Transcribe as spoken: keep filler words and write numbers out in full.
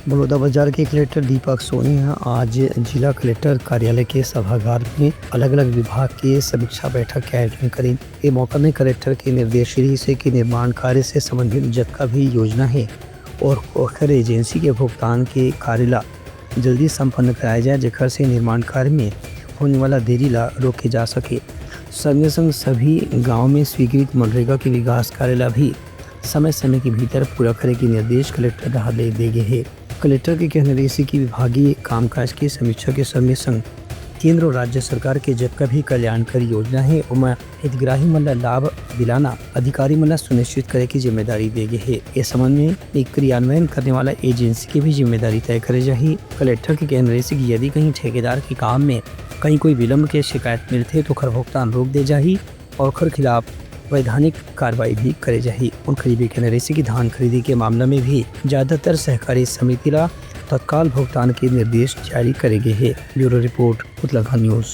बलौदाबाजार के कलेक्टर दीपक सोनी ह आज जिला कलेक्टर कार्यालय के सभागार में अलग-अलग विभाग के समीक्षा बैठक के आयोजन करिन। ए मौका में कलेक्टर के निर्देश रिहिस हे कि निर्माण कार्य से संबंधित जतका भी योजना हे और ओखर एजेंसी के भुगतान के कार्य ला जल्दी संपन्न कराया जाए, जेकर से निर्माण कार्य में होने वाला देरी ला रोके जा सके। संगे संग सभी गांव में स्वीकृत मनरेगा के विकास कार्य ला भी समय-समय के भीतर पूरा करे के निर्देश कलेक्टर डहार ले दे गे हे। कलेक्टर के कहना रहिस कि विभागीय कामकाज के समीक्षा के संगे संग केंद्र और राज्य सरकार के जतका भी कल्याणकारी योजना हे, ओमा हितग्राही मन ला लाभ दिलाना अधिकारी मन ला सुनिश्चित करे के जिम्मेदारी दे गे हे। ए संबंध में एक क्रियान्वयन करने वाला एजेंसी के भी जिम्मेदारी तय करे जाही। कलेक्टर के कहना रहिस कि यदि कहीं ठेकेदार के काम में कहीं कोई विलंब के शिकायत मिलथे, तो ओखर भुगतान रोक दे जाही और ओखर खिलाफ वैधानिक कार्रवाई भी करे जाही। उनकर ये भी कहना रहिस कि धान खरीदी के मामला में भी ज्यादातर सहकारी समिति ला तत्काल भुगतान के निर्देश जारी करे गे हे। ब्यूरो रिपोर्ट, उतलाघाट न्यूज।